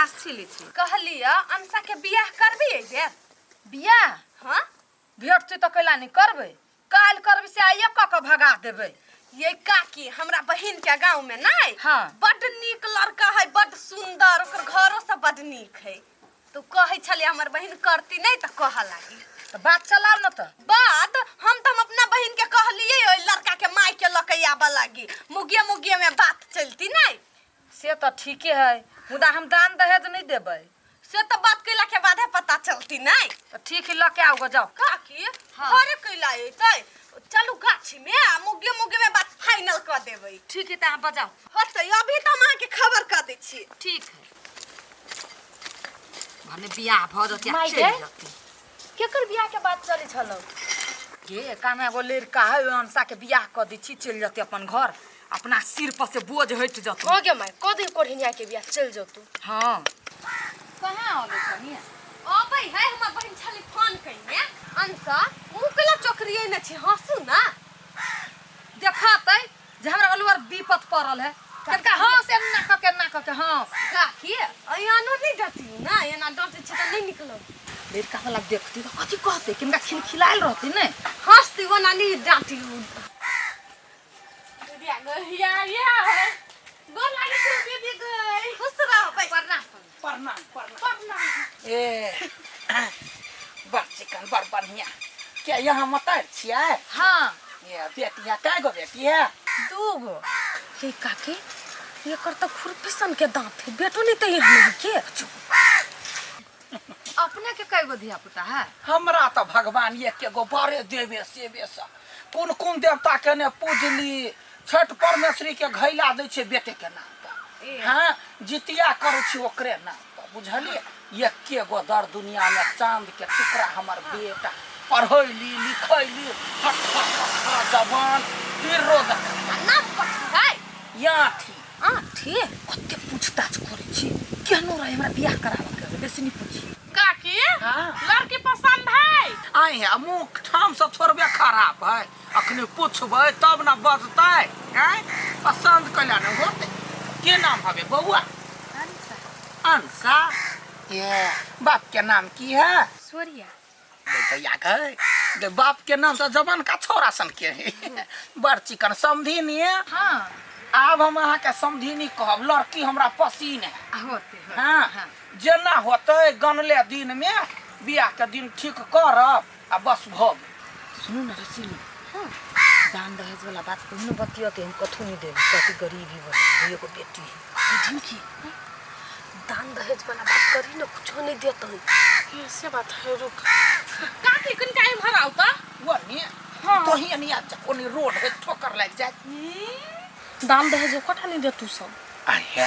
घास छिली छी। कहलियै अंशा के बियाह करबी एहि बेर? बियाह? हाँ। भेटतै तऽ कैला नहि करबै, काल्हि करबै से आइए कऽ कऽ भगा देबै। ये काकी, हमरा बहिन के गांव में नहीं, हाँ। बड नीक लड़का है, बड सुंदर, ओकर घरो सब बड नीक है। तो कहै छलै हमर बहिन करती नहीं तऽ कहऽ लागी। तऽ बात चलाउ न तऽ। बात हम तऽ हम अपना बहिन के कहलियै ओहि लड़का के माय के लऽ के आबऽ लागी, मुगिए मुगिए में बात चलती नहीं। से तऽ ठीके है, मुदा हम दान दहेज नहि देबै। से तऽ बात कैला के बादे पता चलती नहीं। तऽ ठीक है, लऽ के आउ गो जाउ। काकी, हाँ। घरे कैला अयतै? चलू गाछी में आ मुगे मुगे में बात फाइनल कऽ देबै। ठीक है, तऽ अहाँ बजाउ। होतै, अभी तऽ हम अहाँके खबर कऽ दै छी। ठीक है, भने बियाह भऽ जतै आ माय चलि गे। जतै। केकर बियाह के बात चलै छलौ? गे काना, एगो लड़का है, ओहि अनसा के बियाह कऽ दै छी, चलि जतै अपन घर, अपना सिर पर से बोझ हटि जतै। हो गे माय, कऽ दे कोढ़िनिया के बियाह, चलि जतौ। हाँ, कहाँ अबै कनिया? अबै है, हमर बहिन छली फोन कयने। अंशा, मुँह कैला चोकरिए ने छी? हँसू ना। देखतै जे हमरा अलवर विपत पड़ल है, कनका हँस, एना कऽ के, एना कऽ के हँस। काकी, एना नहि डटियौ ना, एना डटै छी तऽ नहि निकलब। लड़का वाला देखती तऽ कथी कहतै? किनका खिलखिलायल रहतै ने। हँसती, ओना नहि डाँटियौ। खुश रह, बैस। प्रणाम। प्रणाम, प्रणाम। ए बड़ चिकन, बड़ बढ़िया। क्या यहाँ मतार छियै? हाँ। ये बेटी है, कै गो बेटी है? दू गो। ये काकी, एकर तऽ खुरपी सन के दांत है, बेटो नहीं तऽ एहन है के। अपने के कै गो धिया पुता है? हमरा तऽ भगवान एक गो बड़े देवे सेवे से कोन कोन देवता के ने पूजली, छठ परमेश्वरी के घैला दै छै बेटे के नाम पर, हाँ, जितिया करै छी ओकरे नाम पर, बुझलियै? एके गो दर दुनिया में चांद के टुकड़ा हमर बेटा, पढ़ैली लिखैली, हट हट हट जवान तीर रोज। आ नाम कथी है? याठी। आठी? कते पूछताछ करै छी, केहनो रहे हमरा बियाह कराबऽ के है, बेसी नहि पूछी। काकी, हाँ? लड़की पसंद है? आइ है मुँह ठाम से थोड़बे खराब है, अखनी पूछबै तब न बजतै। आँय, पसंद कैला ने होतै? के नाम हवे बौआ? अंशा। ये बाप के नाम की है? सोरिया। भैया गए गे, बाप के नाम से जवान का छोरा सन के है, बड़ चिकन समधिनी है। हाँ। आब हम अहाँके समधिनी कहब, लड़की हमरा पसीन है। होते होते। हाँ, जेना होतै गनले दिन में बियाह के दिन ठीक करब आ बस भऽ गेल। सुनू ने रसीली, दान दहेज वाला बात कहिनो बतियते, हम कथू नहीं देब, कथी गरीबी बन, दुइयो गो बेटी है। झिमकी, दान दहेज वाला बात करी ना, कुछो नहीं देते। ये से बात है, रुक काकी, कनि टाइम हराउ तऽ। ओनी तोही एनी आबि जा, ओनी रोड है, ठोकर लागि जायत। दान दहेज एकोटा नहीं देतू सब? आइ हे,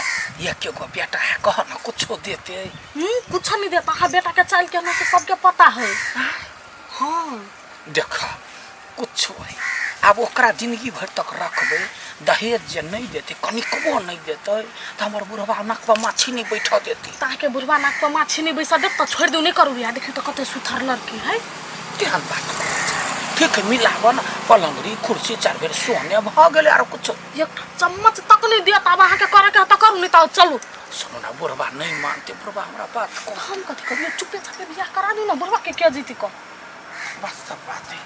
एके गो बेटा है, कह ना कुछो देते। कुछो नहीं देता है, बेटा के चाल के से सबके पता है। हाँ। देख, कुछो है, आब ओकरा जिंदगी भरि तक रखबै, दहेज जे नहि देतै, कनिकबो नहि देतै, तऽ हमर बुढ़बा नाक पर माछी नहि बैठऽ देतै। तऽ अहाँके बुढ़बा नाक पर माछी नहि बैसऽ देत तऽ छोड़ि दू, नहि करू बियाह। देखियौ तऽ कते सुथर लड़की है। केहन बात करै छै? ठीक है, मिलाबऽ ने, पलंगड़ी कुर्सी चारि बेर सोने भऽ गेलै, आरो कुछो? एकटा चम्मच तक नहि देत। आब अहाँके करऽके है तऽ करू, नहि तऽ चलू। सुनू ने, बुढ़बा नहि मानतै, बुढ़बा हमरा बात कहतै। हम कथी करियै? चुपे चापे बियाह करा दियौ ने, बुढ़बा के के जीती कह। बस सब बात है,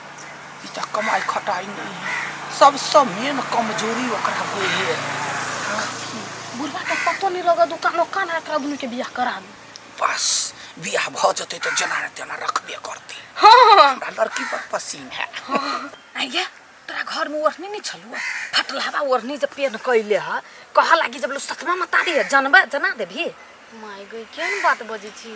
ई तऽ कमाइ खटाइ नहि है, सबसँ मेन कमजोरी ओकरा होइ है। बुढ़बा के पतो नहीं लगत, दुकान उकान है, एकरा दुनू के बियाह करा दू। बस बियाह भऽ जेतै तऽ जेना ने तेना रखबे करतै। हाँ। हमरा लड़की पर पसीन है। आइया, तोरा घर में ओढ़नी नहीं छलुआ? फटलहबा ओढ़नी जे पेन कैले ह, कह लागी जब लोग सतमा मता दे, जनबे जना देबही। माय गई, केहन बात बजै छी?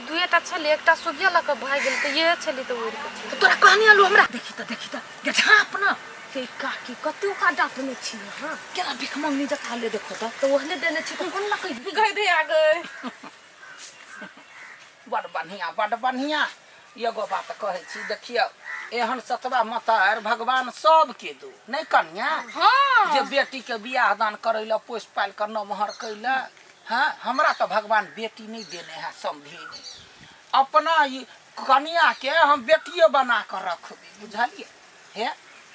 दुएटा छलै, एकटा सुगिया लऽ कऽ भागि गेल तऽ इहे छलै तऽ उड़ि कऽ चलि। तो तोरा कहनी आलू हमरा देखी त, देखी त गे, झाँप न। हे काकी, कते ओकरा डांटने छी अहाँ? केना भिख मंगनी जका ले, देखो त। तऽ ओहने देने छी तऽ कोन लकै। गई दे आ गई। बड़ बढ़िया, बड़ बढ़िया। एगो बात कहै छी, देखियौ, एहन सतबा मतार भगवान सबके दू नहि कन्या। हाँ। जे बेटी के बियाह दान करै लए पोसि पालि कऽ नमहर कैले। हाँ, हमरा तऽ भगवान बेटी नहि देने है समधिनी, अपना ई कनिया के हम बेटिए बना कऽ रखबै, बुझलियै? हे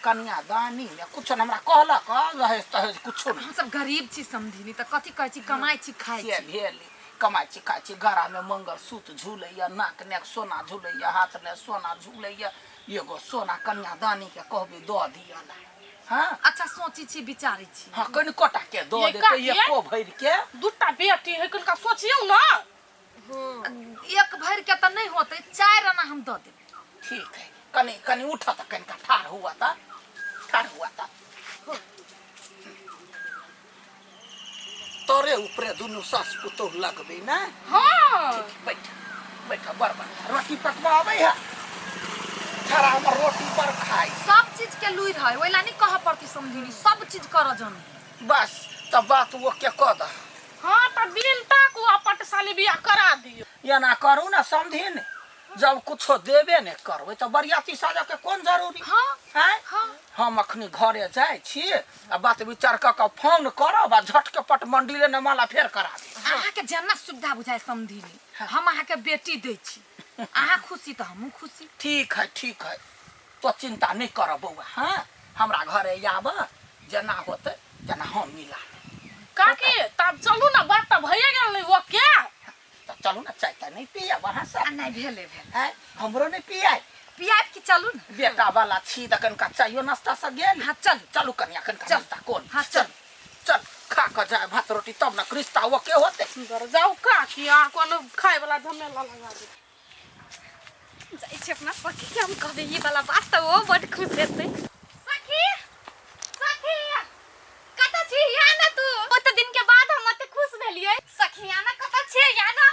कन्यादानी में कुछो ने हमरा कहलक हँ, दहेज तहेज कुछो नहि। हम सब गरीब छी समधिनी, तऽ कथी कहै छी, कमाइ छी, खाइ से छी। भेल। कमाइ छी खाइ छी गरामे मंगलसूत्र झूलैया नाक ने सोना झूलैया हाथ ने सोना झूलैया एगो सोना कन्यादानी के कहबै दऽ दिअ ला हाँ अच्छा सोची छी विचारै छी हाँ कनिकोटा के दऽ ये देतै काकी? एको भरि के दूटा बेटी है कनिका सोचियौ ना एक भरि के तऽ नहि होतै 4 आना हम दऽ देबै ठीक है कनि कनि उठ तऽ कनिका ठाढ़ हुआ तऽ ठाढ़ हुआ तऽ तोरे ऊपरे दुनू सास पुतोह लगबै ने हाँ ठीक बैठ बैठ बड़ बढ़िया रोटी पकवा आबै है छड़ा हमर रोटी पर खाइ सब चीज के लुरि है ओहि ला नहीं कहऽ पड़तै समधिनी सब चीज करऽ जानी बस तब बात वो के कह दह हाँ तऽ दिन तक ओ पटसाली बियाह करा दियौ एना करू ने समधिन जब कुछो देबे ने करबै तऽ बरियाती साजऽ के कोन जरूरी हाँ आँय हाँ हम अखनी घरे जाइ छी आ बात विचार कऽ कऽ फोन करब आ झटके पट मंडिले ने माला फेर करा देब अहाँके जेना सुविधा बुझाय समधिनी हम अहाँके बेटी दै छी अहाँ खुशी तऽ हमहूँ खुशी ठीक है ठीक है तो चिंता नहीं कर बौआ हाँ हमरा घरे आब जेना होतै तेना हम मिला लेब। काकी तब चलू ना बात तऽ भइए गेल ने वो क्या तऽ चलू ने चाय ताय नहीं पियब अहाँ आ सब नहि भेलै भेलै आँय हमरो नहीं पियाय पियाब कि चलू ने बेटा वाला छी तऽ कनिका चायो नाश्ता से गेल हाँ चल चलू कनिया कनिका चल। नाश्ता कोन हाँ, चल चल खा कऽ जाय भात रोटी तब ने रिश्ता ओके होतै जाउ काकी अहाँ कोनो खाय वाला झमेला लगा दे जाइ छी अपना सखी के हम कहबै ई वाला बात तऽ ओ बड खुश हेतै सखी सखी कतऽ छी या ना तू बहुत दिन के बाद हम एते खुश भेलियै सखी या ना कतऽ छी या ना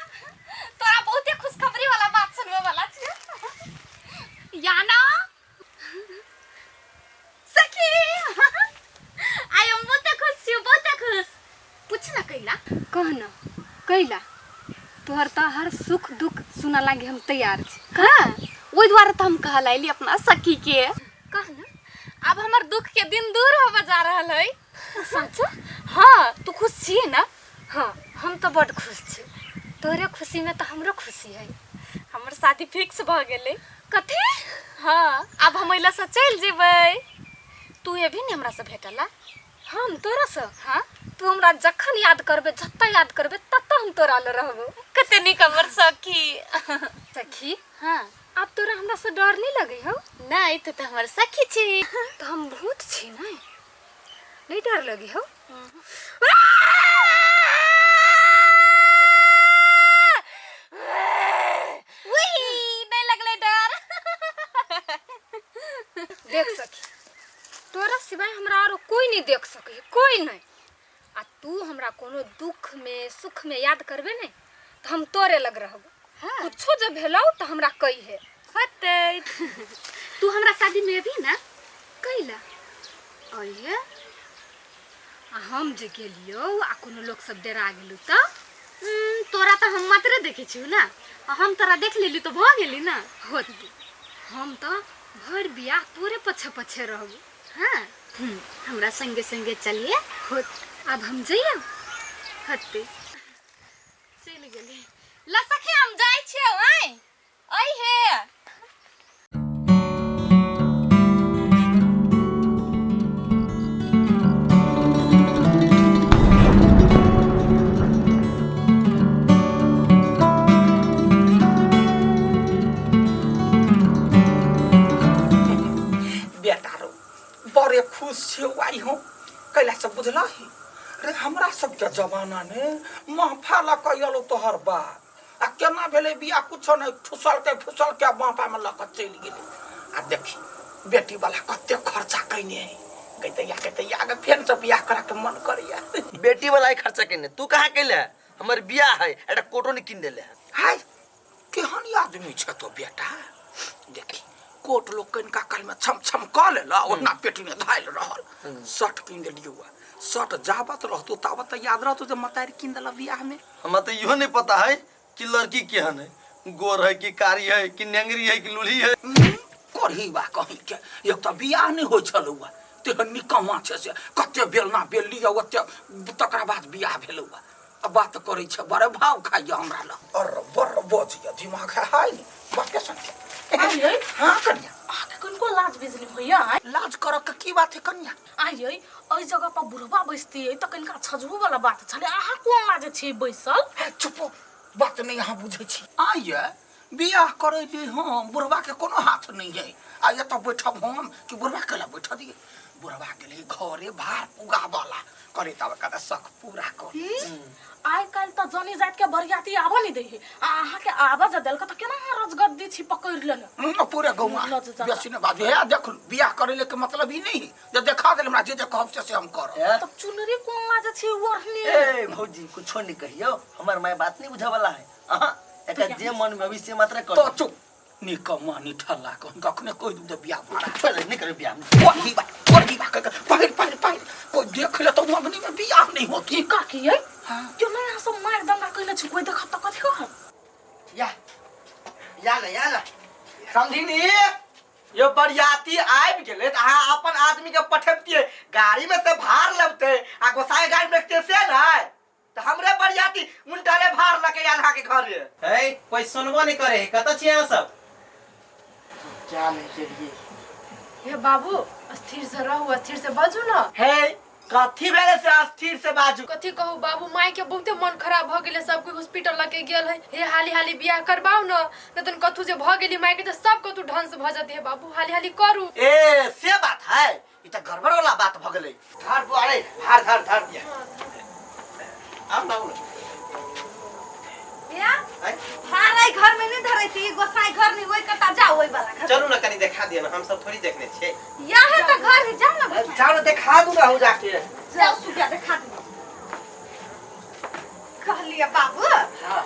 तोरा बहुते खुशखबरी वाला बात सुनबै वाला छै या ना सखी आइ हम बहुते खुश छी बहुते खुश पूछ ना कैला कह न कैला तोहर तऽ हर सुख दुख सुनऽ लागी हम तैयार छी हाँ ओहि दुआरे तऽ हम कहल आइली अपना सखी के कह न अब हमर दुख के दिन दूर होबे जा रहल है साँचो हाँ तू खुश छियै ना हाँ हम तऽ बड्ड खुश छी तोहरे खुशीमे तऽ हमरो खुशी है हमर शादी फिक्स भऽ गेलै कथी हाँ आब हम अइला से चलि जेबै तू एबही ने हमरा से भेटला हम तोरा से हाँ तू हमरा जखन याद करबे जतऽ याद करबे ततऽ हम तोरा लग रहबो कते नीक हमर सखी सखी हाँ आब तोरा हमरा से डर नहीं लगे हौ नहीं तू तऽ हमर सखी छी तऽ हम भूत छी नहीं नहीं डर लगे हौ उई, नहीं लगलै डर देख सखी तोरा सिवाय हमरा आरो कोई नहीं देख सके कोई नहीं आ तू हमरा कोनो दुख में सुख में याद करबे नहीं तो हम तोरे लग रहबो हाँ। कुछो जब भेलौ तो हमरा कही है होतै तू हमरा शादी में अबही ना कैला अये आ हम जे गेलियौ आ कोनो लोक सब डरा गेलौ तऽ तोरा तऽ हम मात्रे देखै छियौ ना आ हम तोरा देख लेली तऽ भऽ गेली ना होतै हम तऽ भरि बियाह तोरे पछे पछे रहबो हाँ हमरा संगे संगे चलिए होत आब हम जइयौ होतै चलि गेली ल सखी हम जाइ छियौ आँय अइ हे बेटा रो बड़े खुश छियौ आइ हम कैला से बुझलही रे हमरा सबके जमाना ने महफा लऽ कऽ एलौ तोहर बाप आ केना भेलै बियाह कुछो नहि ठुसलकै फुसलकै महफामे लऽ कऽ चलि गेलै आ देखी बेटी वाला कते खर्चा कयने है गैतैया गैतैया गे फेर से बियाह करा के मन करैया बेटी वाला ही खर्चा केने तू कहाँ कैले है हमर बियाह है एकटा कोटो नहीं किन देले है हाय केहन आदमी छै तो बेटा देखी कोट लोग कनिका काल में छम छम कऽ लेला ओहिना पेटी में धायल रहल शर्ट कीन देलियौ शर्ट जाबत रहतो ताबत तऽ याद रहतो जे मतारि कीन देलक बियाह में हमरा तो इहो नहीं पता है कि लड़की केहन है गोर है कि कारी है कि नेंगरी है कि लूल्ही है करही बा कहीं के एक तऽ बियाह नहि होइ छलौ तेहन निकम्मा छै से कते बेलना बेलली ओते तकरा बाद बियाह भेलौ आ बात करै छै बड़े भाव खाइया हमरा लग अर बड़ बजिया दिमाग है हाय नी बात के सुन आइयै हाँ कन्या अहाँके कनिको लाज बिजली होइया आइ लाज करऽ के की बात है कन्या आइयै एहि जगह पर बुढ़वा बैसतियै तऽ कनिका छजबू वाला बात छलै अहाँ कोन लाजे छियै बैसल हे चुपो बात नहीं अहाँ बुझै छी। आइए बियाह करै ले हम बुढ़वा के कोनो हाथ नहीं है, आ एतऽ बैठब हम कि बुढ़वा के ला बैठ दिए? बुढ़वा गेलै घरे भार पुगाबला करे तब कदा शख पूरा कर। आइ काल्हि तऽ जनी जाति के बरियाती आबऽ नहीं दै है, आ अहाँके आबऽ जे देलक तऽ केना अहाँ रजगद्दी छी पकड़ि लेने? पूरे गौआ लज जकाँ। बेसी ने बाजू। हे देख लू, बियाह करे ले के मतलब ई नहीं है जे देखा देल हमरा, जे जे कहब से से हम करब। ए? तब चुनरी कोन लाजे छी ओढ़नी? ए भौजी कुछो नहीं कहियो, हमर माय बात नहीं बुझे वाला है। अहाँ एकर जे मन में अभी से मात्र कर। तो चुप निकम्मा निठल्ला कहीं कखने कोई दूध बियाह भरा। चल नहीं करे बियाह। वही बात वही बात कर पहिर पहिर पहिर कोई देख ले तो मगनी में बियाह नहीं होती। काकी ये क्यों नहीं यहाँ सब मार दंगा कइले छी, कोई देखत त कथी कहत? या या ना या ना समझिनी यो बरियाती आबि गेलै तऽ अहाँ अपन आदमी के पठबितियै गाड़ी में से भार लबतै आ गोसाई गाड़ी में रखतियै से नहि तऽ हमरे बरियाती उनटले भार लके आयल अहाँके घरे। है कोई सुनबो नहीं करे है, कतऽ छी अहाँ सब? क्या नहीं केलिए। हे बाबू स्थिर से रहू, स्थिर से बाजू ना। हे कथी भेलै से अस्थिर से बाजू? कथी कहू बाबू, माय के बहुते मन खराब भ गेलै, सब कोई हॉस्पिटल लके गेल है। हे हाली हाली बियाह करबाउ न, नहीं तन कथू जे भ गेली माय के त सब कथू ढंग से भ जते। हे बाबू हाली हाली करू। ए से बात है, ई त गड़बड़ वाला बात भ गेलै। धर बुआरे भार धर धर दिया। आउ ना, आउ ना। या भार घर में नहीं धरै थी, गोसाई घर नहीं ओइ कता जाओ ओइ वाला घर। चलू ना कनी देखा दिया ना, हम सब थोड़ी देखने छियै। यहाँ त घर है, जाओ ना गोसाई। जाओ ना देखा दू ना हो जाके। जाओ सुबिया देखा दू। कहलिए बाबू। हाँ।